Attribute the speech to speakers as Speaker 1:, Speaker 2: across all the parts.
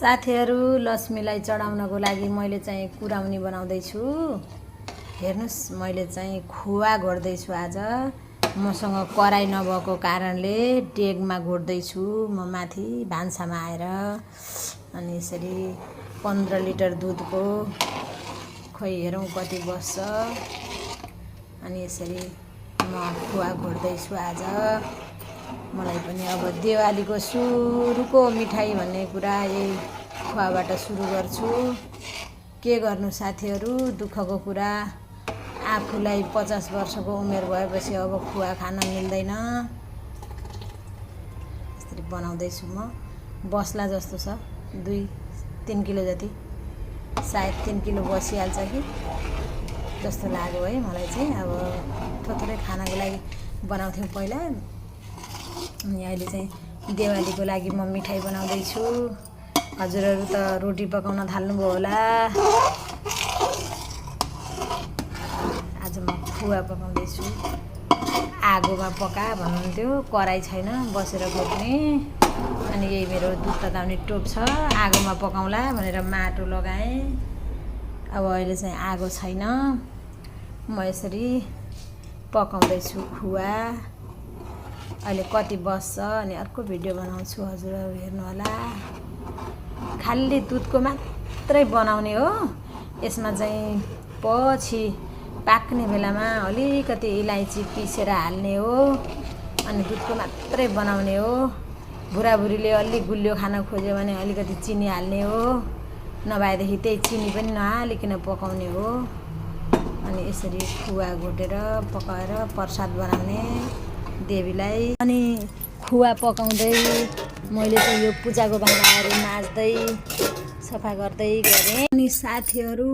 Speaker 1: साथीहरु लक्ष्मीलाई चढाउनको लागि मैले चाहिँ कुराउनी बनाउँदै छु। हेर्नुस् मैले चाहिँ खुवा घोड्दै छु। आज मसँग कराई नभएको कारणले डेगमा घोड्दै छु म माथि भान्सामा आएर। अनि यसरी 15 लिटर दुधको खोइ हेरौँ कति बस्छ। अनि यसरी म खुवा घोड्दै छु आज। मलाई पनि अब दिवालीको सुरुको मिठाई भन्ने कुरा यही खुवाबाट सुरु गर्छु। के गर्नु साथीहरु, दुःखको कुरा। आफूलाई 50 वर्षको उमेर भएपछि अब खुवा खान मिल्दैन। यसरी बनाउँदै छु म। बस्ला जस्तो छ 2-3 किलो जति, सायद 3 किलो बसिहाल्छ कि जस्तो लाग्यो है मलाई चाहिँ। अब थोरै खानको लागि बनाउँथ्यौँ पहिला। अनि अहिले चाहिँ दिवालीको लागि म मिठाई बनाउँदै छु। हजुरहरु त रोटी पकाउन थाल्नुभयो होला। आज म खुवा पकाउँदै छु। आगोमा पका भन्नुहुन्थ्यो, कराई छैन बसेर घोट्ने। अनि यही मेरो दुध तताउने टोप छ, आगोमा पकाउँला भनेर माटो लगाएँ। अब अहिले चाहिँ आगो छैन, म यसरी पकाउँदै छु खुवा। अहिले कति बस्छ अनि अर्को भिडियो बनाउँछु, हजुरहरु हेर्नु होला। खाली दुधको मात्रै बनाउने हो। यसमा चाहिँ पछि पाक्ने बेलामा अलिकति इलायची पिसेर हाल्ने हो। अनि दुधको मात्रै बनाउने हो। बुढाबुढीले अलि गुलियो खान खोज्यो भने अलिकति चिनी हाल्ने हो, नभएदेखि त्यही चिनी पनि नहालिकन पकाउने हो। अनि यसरी खुवा घोटेर पकाएर प्रसाद बनाउने देवीलाई। अनि खुवा पकाउँदै मैले चाहिँ यो पूजाको भाँडाहरू माझ्दै सफा गर्दै गरेँ। अनि साथीहरु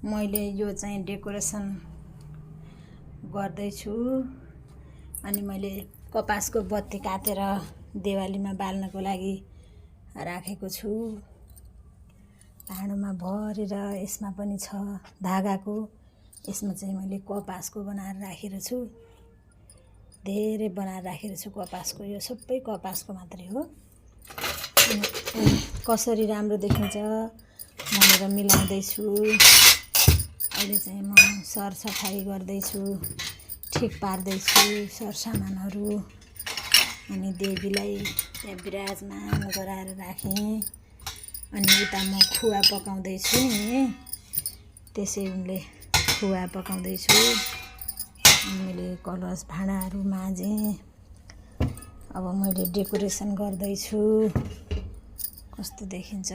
Speaker 1: मैले यो चाहिँ डेकोरेसन गर्दैछु। अनि मैले कपासको बत्ती काटेर दिवालीमा बाल्नको लागि राखेको छु। भाँडोमा भरेर यसमा पनि छ धागाको। यसमा चाहिँ मैले कपासको बनाएर राखेको छु। धेरै बनाएर राखेको छु कपासको। यो सबै कपासको मात्रै हो। कसरी राम्रो देखिन्छ भनेर मिलाउँदै छु। अहिले चाहिँ म सरसफाइ गर्दै छु, ठिक पार्दै छु सरसामानहरू। अनि देवीलाई त्यहाँ विराजमान गराएर राखेँ। अनि उता म खुवा पकाउँदै छु नि, त्यसै उनले खुवा पकाउँदै छु। मैले कलश भाँडाहरू माझेँ। अब मैले डेकोरेसन गर्दैछु, कस्तो देखिन्छ।